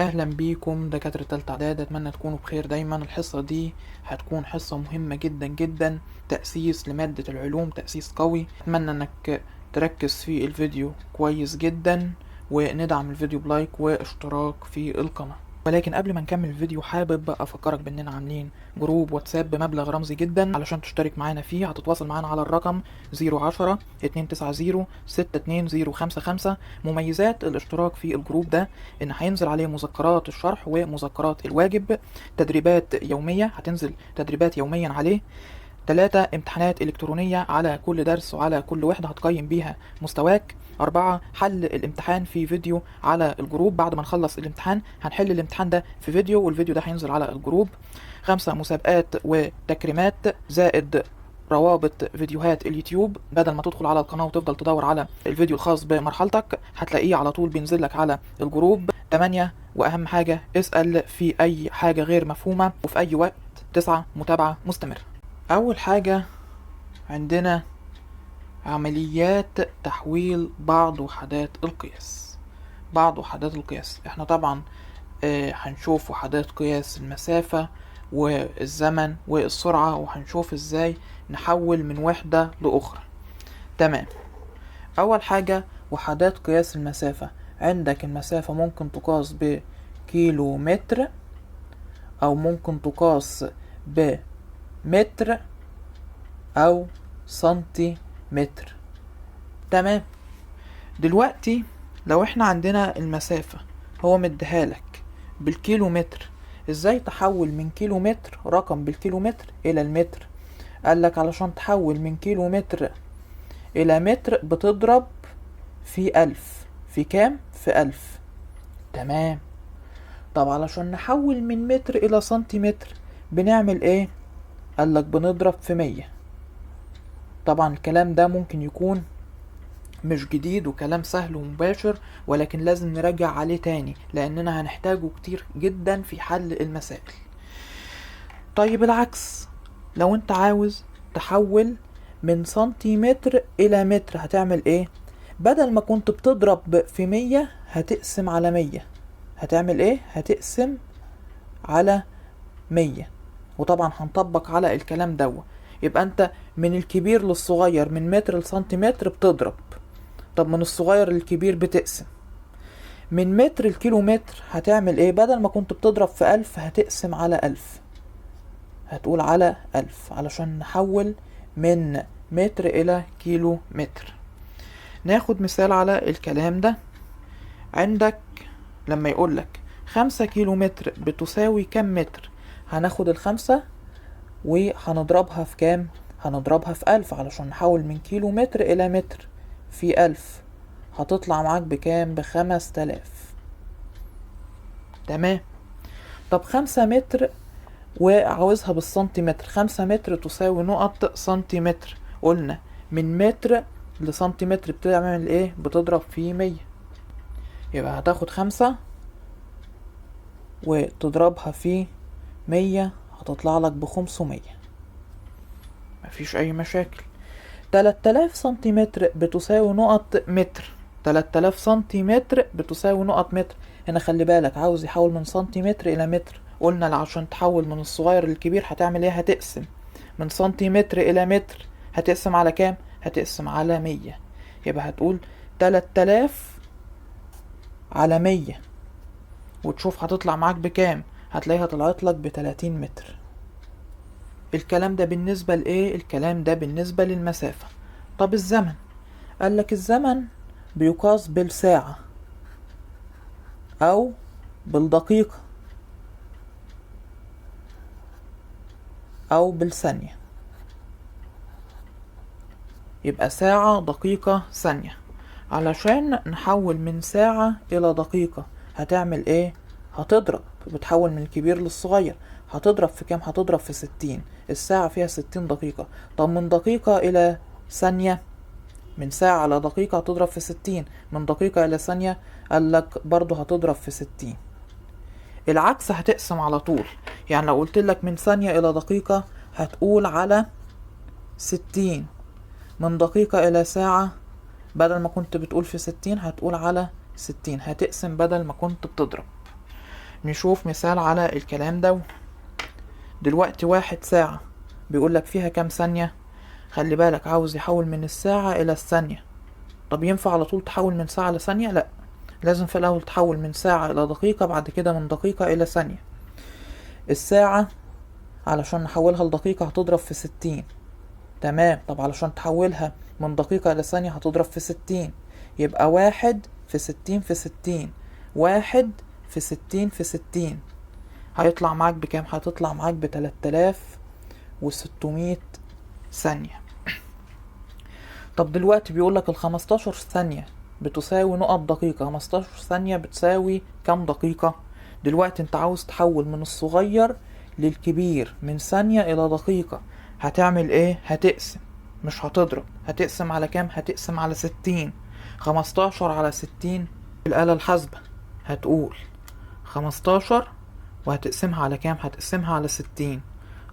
اهلا بيكم دكاترة تالتة اعداد، اتمنى تكونوا بخير دايما. الحصة دي هتكون حصة مهمة جدا جدا، تأسيس لمادة العلوم، تأسيس قوي. اتمنى انك تركز في الفيديو كويس جدا، وندعم الفيديو ب like واشتراك في القناة. ولكن قبل ما نكمل الفيديو حابب افكرك باننا عاملين group واتساب بمبلغ رمزي جدا علشان تشترك معانا فيه. هتتواصل معانا على الرقم 010 290 62055. مميزات الاشتراك في ال group ده ان هينزل عليه مذكرات الشرح ومذكرات الواجب، تدريبات يومية، هتنزل تدريبات يوميا عليه، 3 امتحانات إلكترونية على كل درس وعلى كل وحدة هتقيم بيها مستواك، 4 حل الامتحان في فيديو على ال group، بعد ما نخلص الامتحان هنحل الامتحان ده في فيديو والفيديو ده هينزل على ال group، 5 مسابقات وتكريمات زائد روابط فيديوهات اليوتيوب. بدل ما تدخل على القناة وتفضل تدور على الفيديو الخاص بمرحلتك هتلاقيه على طول بينزل لك على ال group. 8 وأهم حاجة اسأل في أي حاجة غير مفهومة وفي أي وقت. 9 متابعة مستمرة. أول حاجة عندنا عمليات تحويل بعض وحدات القياس. بعض وحدات القياس احنا طبعا هنشوف وحدات قياس المسافة والزمن والسرعة، وهنشوف ازاي نحول من وحدة لأخرى. تمام. أول حاجة وحدات قياس المسافة. عندك المسافة ممكن تقاس بكيلومتر أو ممكن تقاس بمتر أو سنتيمتر. تمام. دلوقتي لو احنا عندنا المسافة هو مديهالك بالكيلومتر، ازاي تحول من كيلومتر رقم بالكيلومتر الى المتر؟ قالك علشان تحول من كيلومتر الى متر بتضرب في 1000. في كام؟ في 1000. تمام. طب علشان نحول من متر الى سنتيمتر بنعمل ايه؟ قالك بنضرب في 100. طبعا الكلام ده ممكن يكون مش جديد وكلام سهل ومباشر، ولكن لازم نراجع عليه تاني لأننا هنحتاجه كتير جدا في حل المسائل. طيب العكس، لو انت عاوز تحول من سنتيمتر إلى متر هتعمل ايه؟ بدل ما كنت بتضرب في 100 هتقسم على 100. هتعمل ايه؟ هتقسم على 100. وطبعا هنطبق على الكلام دوت. يبقى انت من الكبير للصغير، من متر لسنتيمتر بتضرب، طب من الصغير للكبير بتقسم. من متر لكيلومتر هتعمل ايه؟ بدل ما كنت بتضرب في 1000 هتقسم على 1000، هتقول على 1000 علشان نحول من متر الى كيلو متر. ناخد مثال على الكلام ده. عندك لما يقولك 5 كيلو متر بتساوي كم متر، هناخد ال5 وهنضربها في كام؟ هنضربها في 1000 علشان نحول من كيلو متر إلى متر في 1000. هتطلع معاك بكام؟ ب5000. تمام. طب 5 متر وعاوزها بالسنتيمتر، 5 متر تساوي نقط سنتيمتر. قلنا من متر لسنتيمتر بتعمل ايه؟ بتضرب في 100. يبقى هتاخد 5 وتضربها في 100 هتطلع لك ب500. مفيش اي مشاكل. 3000 سنتيمتر بتساوي نقط متر. 3000 سنتيمتر بتساوي نقط متر. هنا خلي بالك عاوز يحول من سنتيمتر الى متر. قلنا عشان تحول من الصغير للكبير هتعمل ايه؟ هتقسم من سنتيمتر الى متر. هتقسم على كام؟ هتقسم على 100. يبقى هتقول 3000 على 100 وتشوف هتطلع معاك بكام. هتلاقيها طلعت لك ب30 متر. الكلام ده بالنسبة لإيه؟ الكلام ده بالنسبة للمسافة. طب الزمن، قالك الزمن بيقاس بالساعة أو بالدقيقة أو بالثانية. يبقى ساعة، دقيقة، ثانية. علشان نحول من ساعة إلى دقيقة هتعمل إيه؟ هتضرب، بتحول من الكبير للصغير. هتضرب في كام؟ هتضرب في 60. الساعة فيها 60 دقيقة. طب من دقيقة إلى ثانية، من ساعة إلى دقيقة هتضرب في 60. من دقيقة إلى ثانية قالك برضو هتضرب في 60. العكس هتقسم على طول. يعني لو قلت لك من ثانية إلى دقيقة هتقول على 60. من دقيقة إلى ساعة بدل ما كنت بتقول في 60 هتقول على 60، هتقسم بدل ما كنت بتضرب. نشوف مثال على الكلام ده. دلوقتي 1 ساعة بيقولك فيها كام ثانية؟ خلي بالك عاوز يحول من الساعة إلى الثانية. طب ينفع على طول تحول من ساعة لثانية؟ لا، لازم في الأول تحول من ساعة إلى دقيقة، بعد كده من دقيقة إلى ثانية. الساعة علشان نحولها لدقيقة هتضرب في 60، تمام. طب علشان تحولها من دقيقة إلى ثانية هتضرب في 60، يبقى 1 في 60 في 60، 1 في 60 في 60، هيطلع معاك بكام؟ هتطلع معاك ب3600 ثانية. طب دلوقتي بيقولك ال15 ثانية بتساوي نقط دقيقة، 15 ثانية بتساوي كام دقيقة؟ دلوقتي انت عاوز تحول من الصغير للكبير، من ثانية إلى دقيقة، هتعمل ايه؟ هتقسم، مش هتضرب. هتقسم على كام؟ هتقسم على 60. 15 على 60 بالآلة الحاسبة هتقول 15 وهتقسمها على كام؟ هتقسمها على 60،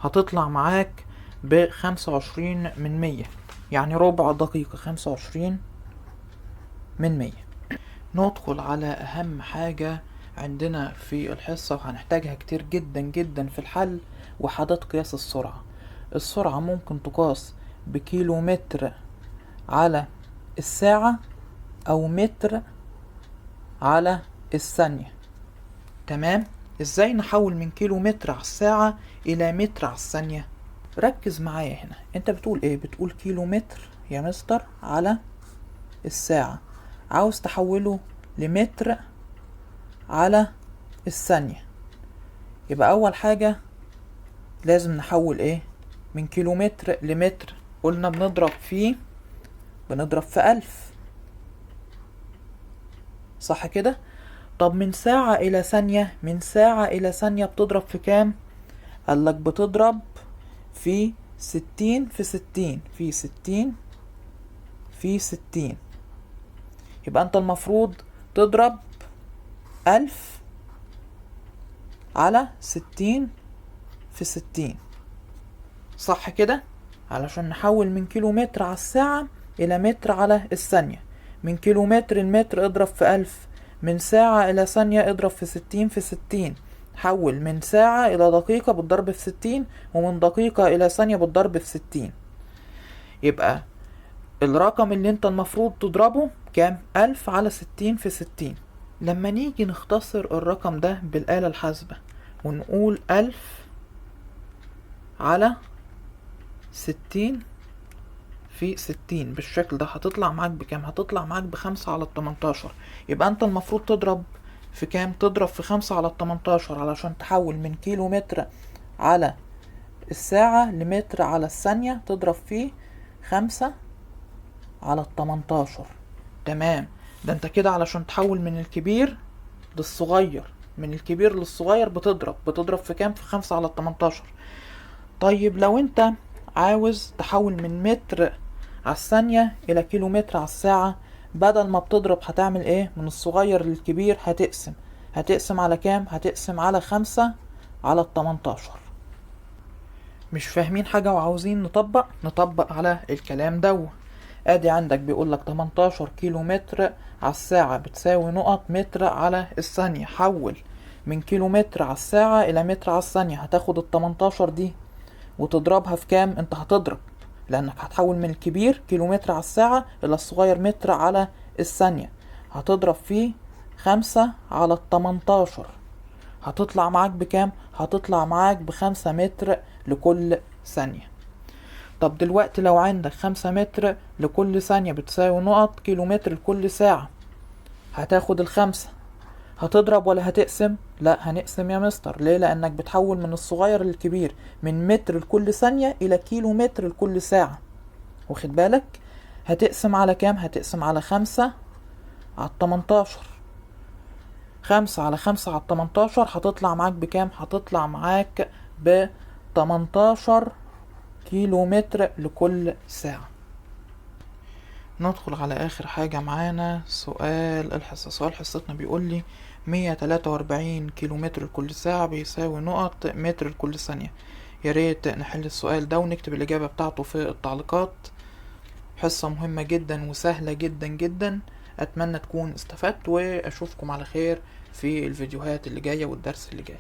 هتطلع معاك ب25 من 100، يعني ربع دقيقة، 25 من 100. ندخل على أهم حاجة عندنا في الحصة وهنحتاجها كتير جدا جدا في الحل، وحدات قياس السرعة. السرعة ممكن تقاس بكيلومتر على الساعة أو متر على الثانية، تمام. ازاي نحول من كيلومتر على الساعة إلى متر على الثانية؟ ركز معايا هنا، انت بتقول ايه؟ بتقول كيلومتر يا مستر على الساعة، عاوز تحوله لمتر على الثانية. يبقى أول حاجة لازم نحول ايه؟ من كيلومتر لمتر، قلنا بنضرب في 1000، صح كده؟ طب من ساعة إلى ثانية، من ساعة إلى ثانية بتضرب في كام؟ قالك بتضرب في 60 في 60 في 60 في 60، يبقى أنت المفروض تضرب 1000 على 60 في 60، صح كده؟ علشان نحول من كيلومتر على الساعة إلى متر على الثانية. من كيلومتر لمتر اضرب في 1000، من ساعة إلى ثانية اضرب في 60 في 60. حول من ساعة إلى دقيقة بالضرب في 60، ومن دقيقة إلى ثانية بالضرب في 60. يبقى الرقم اللي انت المفروض تضربه كام؟ 1000 على 60 في 60. لما نيجي نختصر الرقم ده بالآلة الحاسبة ونقول 1000 على 60 في 60 بالشكل ده، هتطلع معاك بكام؟ هتطلع معاك ب5 على 18. يبقى انت المفروض تضرب في كام؟ تضرب في 5 على 18 علشان تحول من كيلو متر على الساعة لمتر على الثانية، تضرب فيه 5 على 18. تمام، ده انت كده علشان تحول من الكبير للصغير، من الكبير للصغير بتضرب في كام؟ في 5 على 18. طيب لو انت عاوز تحول من متر على الثانية إلى كيلو متر على الساعة، بدل ما بتضرب هتعمل ايه؟ من الصغير للكبير هتقسم. هتقسم على كام؟ هتقسم على 5 على 18. مش فاهمين حاجة وعاوزين نطبق على الكلام ده. ادي عندك بيقولك 18 كيلو متر على الساعة بتساوي نقط متر على الثانية. حول من كيلو متر على الساعة إلى متر على الثانية، هتاخد ال18 دي وتضربها في كام؟ انت هتضرب لانك هتحول من الكبير كيلو متر على الساعة الى الصغير متر على الثانية، هتضرب فيه 5 على 18. هتطلع معاك بكام؟ هتطلع معاك ب5 متر لكل ثانية. طب دلوقتي لو عندك 5 متر لكل ثانية بتساوي نقط كيلو متر لكل ساعة، هتاخد ال5 هتضرب ولا هتقسم؟ لا هنقسم يا مستر. ليه؟ لانك بتحول من الصغير للكبير، من متر لكل ثانية الى كيلو متر لكل ساعة، واخد بالك؟ هتقسم على كام؟ هتقسم على 5 على 18. 5 على 5 على 18 هتطلع معاك بكام؟ هتطلع معاك ب 18 كيلو متر لكل ساعة. ندخل على آخر حاجة معانا، سؤال الحصة. سؤال حصتنا بيقول لي 143 كيلو متر لكل ساعة بيساوي نقط متر لكل ثانية. يا ريت نحل السؤال ده ونكتب الإجابة بتاعته في التعليقات. حصة مهمة جدا وسهلة جدا جدا، أتمنى تكون استفدت، وأشوفكم على خير في الفيديوهات اللي جاية والدرس اللي جاي.